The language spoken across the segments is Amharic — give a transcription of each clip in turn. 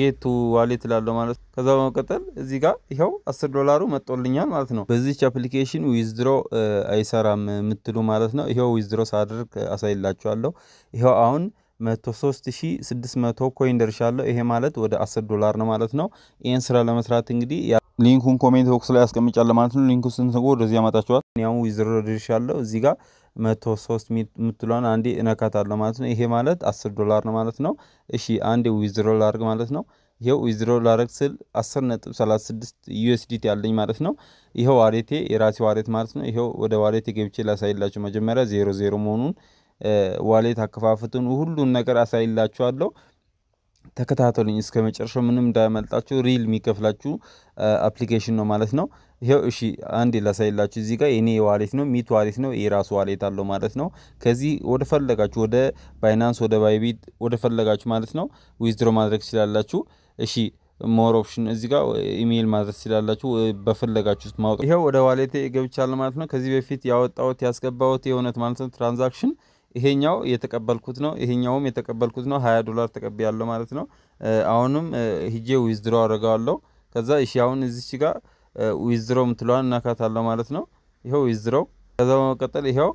Get to wallet እላለሁ ማለት ነው። ከዛ በመቀጠል እዚህ ጋር ይኸው 10 ዶላሩ መጥቶልኛል ማለት ነው። በዚች application withdraw አይሰራም የምትሉ ማለት ነው። ይኸው withdraw ሳደርግ አሳይላችኋለሁ። ይኸው አሁን 103,600 coin ደርሻለሁ። ይሄ ማለት ወደ 10 ዶላር ነው ማለት ነው። ይህን ስራ ለመስራት እንግዲህ link ኡን comment box ላይ አስቀምጫለሁ ማለት ነው። Link ኡን ስትነኩ ወደዚህ ያመጣችኋል። እኔ አሁን withdraw ደርሻለሁ። እዚህ ጋር 103 የምትለዋን አንዴ እነካታለሁ ማለት ነው። ይሄ ማለት 10 ዶላር ነው ማለት ነው። እሺ፣ አንዴ withdraw ላድርግ ማለት ነው። ይኸው withdraw ላድርግ ስል 10.36 USDT ያለኝ ማለት ነው። ይኸው wallet ኤ የራሴ wallet ማለት ነው። ይኸው ወደ wallet ኤ ገብቼ ላሳይላችሁ። መጀመሪያ 00 መሆኑን፣ wallet አከፋፈቱን፣ ሁሉን ነገር አሳይላችኋለሁ። ተከታተሉኝ እስከ መጨረሻው፣ ምንም እንዳያመልጣችሁ። Real የሚከፍላችሁ application ነው ማለት ነው። ይኸው እሺ፣ አንዴ ላሳይላችሁ። እዚህ ጋር የኔ wallet ነው፣ Meet wallet ነው፣ የራሱ wallet አለው ማለት ነው። ከዚህ ወደ ፈለጋችሁ፣ ወደ Binance፣ ወደ Bybit፣ ወደ ፈለጋችሁ ማለት ነው withdraw ማድረግ ትችላላችሁ። እሺ፣ more option እዚህ ጋር ኢሜይል ማድረግ ትችላላችሁ፣ በፈለጋችሁት ማውጣት። ይኸው ወደ wallet ኤ ገብቻለሁ ማለት ነው። ከዚህ በፊት ያወጣሁት ያስገባሁት የእውነት ማለት ነው transaction ይሄኛው የተቀበልኩት ነው። ይሄኛውም የተቀበልኩት ነው። 20 ዶላር ተቀብያለሁ ማለት ነው። አሁንም ሂጄ withdraw አደርገዋለሁ። ከዛ እሺ፣ አሁን እዚች ጋር withdraw ምትለዋን እናካታለሁ ማለት ነው። ይኸው withdraw። ከዛ በመቀጠል ይኸው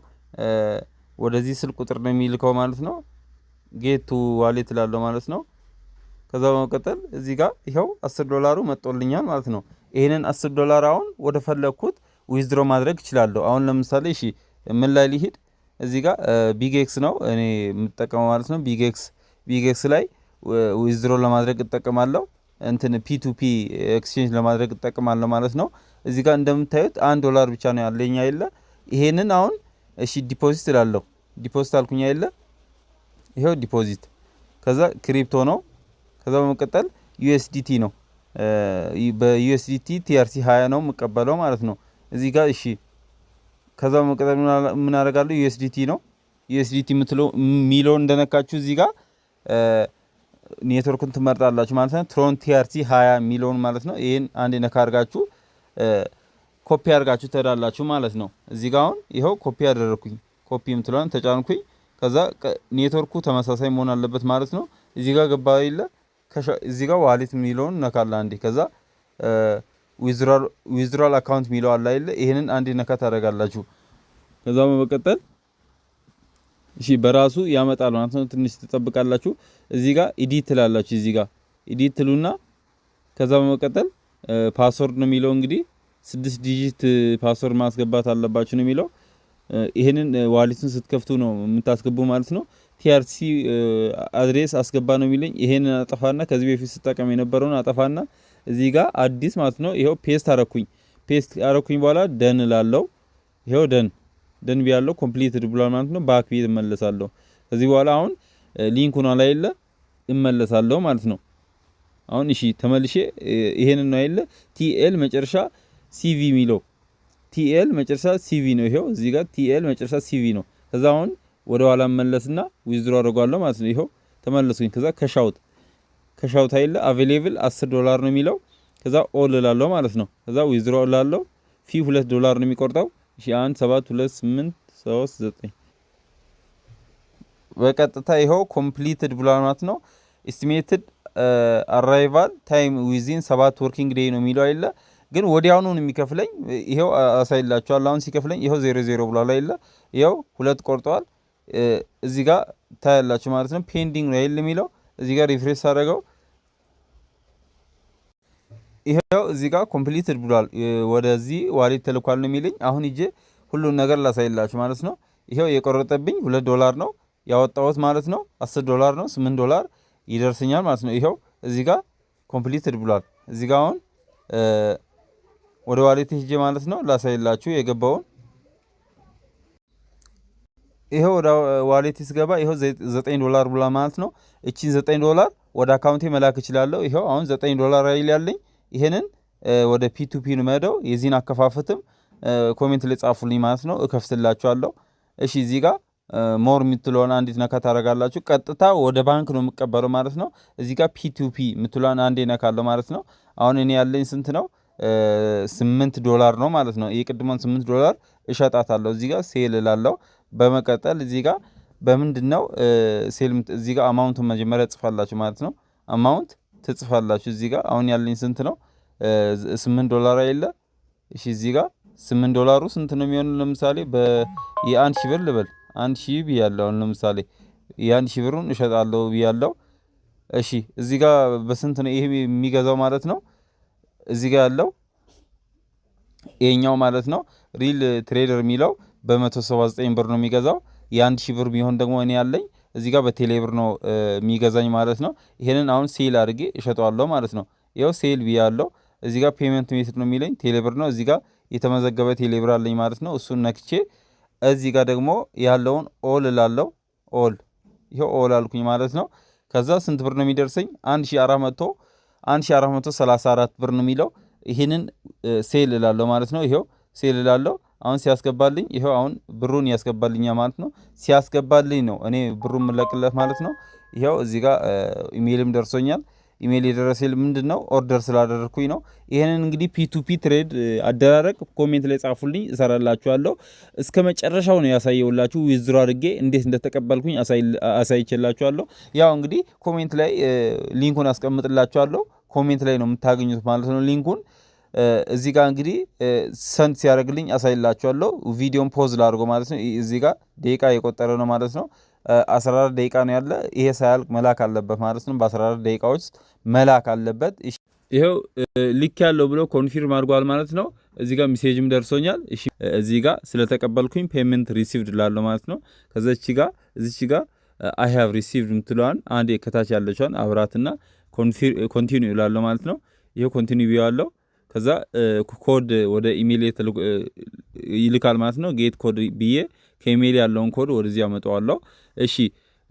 ወደዚህ ስልክ ቁጥር ነው የሚልከው ማለት ነው። Get to wallet እላለሁ ማለት ነው። ከዛ በመቀጠል እዚህ ጋር ይኸው 10 ዶላሩ መጥቶልኛል ማለት ነው። ይሄንን 10 ዶላር አሁን ወደ ፈለግኩት withdraw ማድረግ እችላለሁ። አሁን ለምሳሌ እሺ፣ ምን ላይ ሊሄድ? እዚህ ጋር BingX ነው እኔ የምጠቀመው ማለት ነው። BingX ላይ withdraw ለማድረግ እጠቀማለሁ። እንትን P2P exchange ለማድረግ እጠቀማለሁ ማለት ነው። እዚህ ጋር እንደምታዩት 1 ዶላር ብቻ ነው ያለኝ አይደለ? ይሄንን አሁን እሺ፣ deposit እላለሁ። Deposit አልኩኝ አይደለ? ይሄው deposit። ከዛ crypto ነው። ከዛ በመቀጠል USDT ነው። በ USDT TRC 20 ነው የምቀበለው ማለት ነው። እዚህ ጋር እሺ፣ ከዛ በመቀጠል ምን አደርጋለሁ? USDT ነው። USDT የምትለው የሚለውን እንደነካችሁ እዚህ ጋር ኔትወርኩን ትመርጣላችሁ ማለት ነው። Tron TRC 20 የሚለውን ማለት ነው። ይሄን አንድ ነካ አድርጋችሁ ኮፒ አድርጋችሁ ትሄዳላችሁ ማለት ነው። እዚህ ጋር አሁን ይኸው ኮፒ አደረግኩኝ። ኮፒ የምትለዋን ተጫንኩኝ። ከዛ ኔትወርኩ ተመሳሳይ መሆን አለበት ማለት ነው። እዚህ ጋር ገባ የለ፣ እዚህ ጋር wallet የሚለውን ነካላ አንዴ። ከዛ withdrawal account የሚለው አለ አይደለ? ይሄንን አንዴ ነካ ታደርጋላችሁ። ከዛ በመቀጠል እሺ፣ በራሱ ያመጣል ማለት ነው። ትንሽ ትጠብቃላችሁ። እዚህ ጋር edit ትላላችሁ። እዚህ ጋር edit ትሉና ከዛ በመቀጠል password ነው የሚለው፣ እንግዲህ ስድስት digit password ማስገባት አለባችሁ ነው የሚለው። ይሄንን wallet ኡን ስትከፍቱ ነው የምታስገቡ ማለት ነው። TRC address አስገባ ነው የሚለኝ። ይሄንን አጠፋና፣ ከዚህ በፊት ስጠቀም የነበረውን አጠፋና እዚህ ጋር አዲስ ማለት ነው። ይሄው paste አረኩኝ። Paste አረኩኝ በኋላ done እላለሁ። ይሄው done done ብያለሁ፣ completed ብሏል ማለት ነው። Back ብዬ እመለሳለሁ። ከዚህ በኋላ አሁን link ኡን አላየለ እመለሳለሁ ማለት ነው። አሁን እሺ፣ ተመልሼ ይሄንን ነው አይደለ? TL መጨረሻ CV የሚለው፣ TL መጨረሻ CV ነው። ይሄው እዚህ ጋር TL መጨረሻ CV ነው። ከዛ አሁን ወደ ኋላ መለስና withdraw አደርገዋለሁ ማለት ነው። ይኸው ተመለስኩኝ። ከዛ cash out፣ cash out አይደለ? Available 10 ዶላር ነው የሚለው። ከዛ all እላለሁ ማለት ነው። ከዛ withdraw እላለሁ። Fee 2 ዶላር ነው የሚቆርጠው። እሺ፣ 1 7 2 8 3 9። በቀጥታ ይኸው completed ብሏል ማለት ነው። Estimated arrival time within 7 working day ነው የሚለው አይደለ? ግን ወዲያውኑ ነው የሚከፍለኝ። ይኸው አሳይላችኋል። አሁን ሲከፍለኝ ይኸው 00 ብሏል አይደለ? ይኸው ሁለት ቆርጠዋል። እዚህ ጋር ታያላችሁ ማለት ነው። Pending ነው አይደል የሚለው? እዚህ ጋር refresh አደረገው። ይኸው እዚህ ጋር completed ብሏል። ወደዚህ wallet ተልኳል ነው የሚለኝ። አሁን ሂጄ ሁሉን ነገር ላሳይላችሁ ማለት ነው። ይኸው የቆረጠብኝ 2 ዶላር ነው፣ ያወጣሁት ማለት ነው 10 ዶላር ነው፣ 8 ዶላር ይደርሰኛል ማለት ነው። ይኸው እዚህ ጋር completed ብሏል። እዚህ ጋር አሁን ወደ wallet ሂጄ ማለት ነው ላሳይላችሁ የገባውን። ይኸው ወደ wallet ስገባ ይኸው 9 ዶላር ብሏል ማለት ነው። እቺን 9 ዶላር ወደ account ኤ መላክ እችላለሁ። ይኸው አሁን 9 ዶላር አይል ያለኝ፣ ይሄንን ወደ P2P ነው የምሄደው። የዚህን አከፋፈትም comment ላይ ጻፉልኝ ማለት ነው፣ እከፍትላችኋለሁ። እሺ፣ እዚህ ጋር more የምትለውን አንዲት ነካ ታደርጋላችሁ። ቀጥታ ወደ ባንክ ነው የምቀበለው ማለት ነው። እዚህ ጋር P2P የምትለዋን አንዴ ነካለሁ ማለት ነው። አሁን እኔ ያለኝ ስንት ነው? 8 ዶላር ነው ማለት ነው። የቅድሟን 8 ዶላር እሸጣታለሁ። እዚህ ጋር sell እላለሁ። በመቀጠል እዚህ ጋር በምንድን ነው sell? እዚህ ጋር amount ኡን መጀመሪያ ጽፋላችሁ ማለት ነው። Amount ትጽፋላችሁ። እዚህ ጋር አሁን ያለኝ ስንት ነው? 8 ዶላር አይደለ? እሺ፣ እዚህ ጋር 8 ዶላሩ ስንት ነው የሚሆነው? ለምሳሌ የ1000 ብር ልበል፣ 1000 ብያለሁ። አሁን ለምሳሌ የ1000 ብሩን እሸጣለሁ ብያለሁ። እሺ፣ እዚህ ጋር በስንት ነው ይሄ የሚገዛው ማለት ነው? እዚህ ጋር ያለው ይሄኛው ማለት ነው፣ real trader የሚለው በ179 ብር ነው የሚገዛው። የ1000 ብር ቢሆን ደግሞ እኔ ያለኝ እዚህ ጋር በቴሌ ብር ነው የሚገዛኝ ማለት ነው። ይሄንን አሁን sell አድርጌ እሸጠዋለሁ ማለት ነው። ይኸው sell ብያለሁ። እዚህ ጋር payment method ነው የሚለኝ፣ ቴሌ ብር ነው። እዚህ ጋር የተመዘገበ ቴሌ ብር አለኝ ማለት ነው። እሱን ነክቼ እዚህ ጋር ደግሞ ያለውን all እላለሁ። All፣ ይኸው all አልኩኝ ማለት ነው። ከዛ ስንት ብር ነው የሚደርሰኝ? 1400 1434 ብር ነው የሚለው። ይህንን sell እላለሁ ማለት ነው። ይኸው sell እላለሁ። አሁን ሲያስገባልኝ፣ ይኸው አሁን ብሩን ያስገባልኛል ማለት ነው። ሲያስገባልኝ ነው እኔ ብሩን የምለቅለት ማለት ነው። ይኸው እዚህ ጋር ኢሜይልም ደርሶኛል። ኢሜይል የደረሰኝ ምንድን ነው? Order ስላደረግኩኝ ነው። ይህንን እንግዲህ P2P trade አደራረግ comment ላይ ጻፉልኝ፣ እሰራላችኋለሁ። እስከ መጨረሻው ነው ያሳየውላችሁ። Withdraw አድርጌ እንዴት እንደተቀበልኩኝ አሳይቼላችኋለሁ። ያው እንግዲህ comment ላይ link ኡን አስቀምጥላችኋለሁ። Comment ላይ ነው የምታገኙት ማለት ነው link ኡን። እዚህ ጋር እንግዲህ send ሲያደርግልኝ አሳይላችኋለሁ። ቪዲዮን pause ላድርገው ማለት ነው። እዚህ ጋር ደቂቃ የቆጠረ ነው ማለት ነው። 14 ደቂቃ ነው ያለ። ይሄ ሳያልቅ መላክ አለበት ማለት ነው። በ14 ደቂቃዎች መላክ አለበት። ይኸው ልክ ያለው ብሎ confirm አድርጓል ማለት ነው። እዚህ ጋር message ም ደርሶኛል። እሺ፣ እዚህ ጋር ስለተቀበልኩኝ payment received ላለው ማለት ነው። ከዛች ጋር እዚች ጋር I have received የምትለዋን አንዴ ከታች ያለችዋን አብራትና continue እላለሁ ማለት ነው። ይሄው continue ብያለሁ። ከዛ ኮድ ወደ ኢሜይል ይልካል ማለት ነው። Get code ብዬ ከኢሜይል ያለውን ኮድ ወደዚህ አመጣዋለሁ። እሺ፣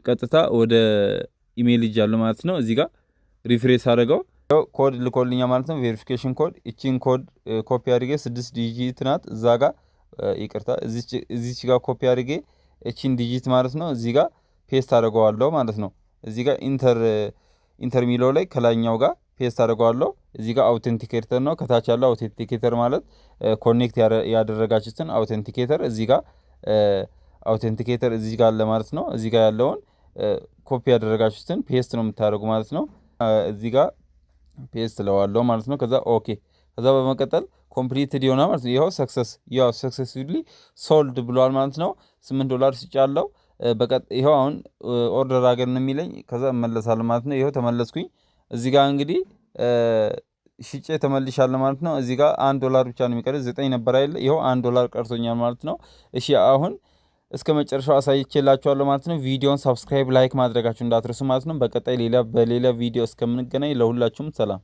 ቀጥታ ወደ ኢሜይል ይጃለሁ ማለት ነው። እዚህ ጋር refresh አድርገው ኮድ ልኮልኛል ማለት ነው። Verification code፣ እቺን code copy አድርጌ፣ ስድስት digit ናት፣ እዛ ጋር፣ ይቅርታ፣ እዚች ጋር ኮፒ አድርጌ እቺን digit ማለት ነው እዚህ ጋር paste አድርገዋለሁ ማለት ነው። እዚህ ጋር enter የሚለው ላይ ከላይኛው ጋር paste አድርገዋለሁ። እዚህ ጋር authenticator ነው። ከታች ያለው authenticator ማለት connect ያደረጋችሁትን authenticator፣ እዚህ ጋር authenticator እዚህ ጋር አለ ማለት ነው። እዚህ ጋር ያለውን ኮፒ ያደረጋችሁትን paste ነው የምታደርጉ ማለት ነው። እዚህ ጋር paste እለዋለሁ ማለት ነው። ከዛ okay፣ ከዛ በመቀጠል completed ይሆናል ማለት ነው። ይኸው success፣ ያው successfully sold ብሏል ማለት ነው። 8 ዶላር ሽጫለሁ። ይኸው አሁን order again ነው የሚለኝ። ከዛ እመለሳለሁ ማለት ነው። ይኸው ተመለስኩኝ። እዚህ ጋር እንግዲህ ሽጬ ተመልሻለሁ ማለት ነው። እዚህ ጋር 1 ዶላር ብቻ ነው የሚቀር፣ 9 ነበር አይደለ? ይኸው 1 ዶላር ቀርቶኛል ማለት ነው። እሺ፣ አሁን እስከ መጨረሻው አሳይቼላችኋለሁ ማለት ነው። ቪዲዮን subscribe፣ like ማድረጋችሁ እንዳትረሱ ማለት ነው። በቀጣይ ሌላ በሌላ ቪዲዮ እስከምንገናኝ ለሁላችሁም ሰላም።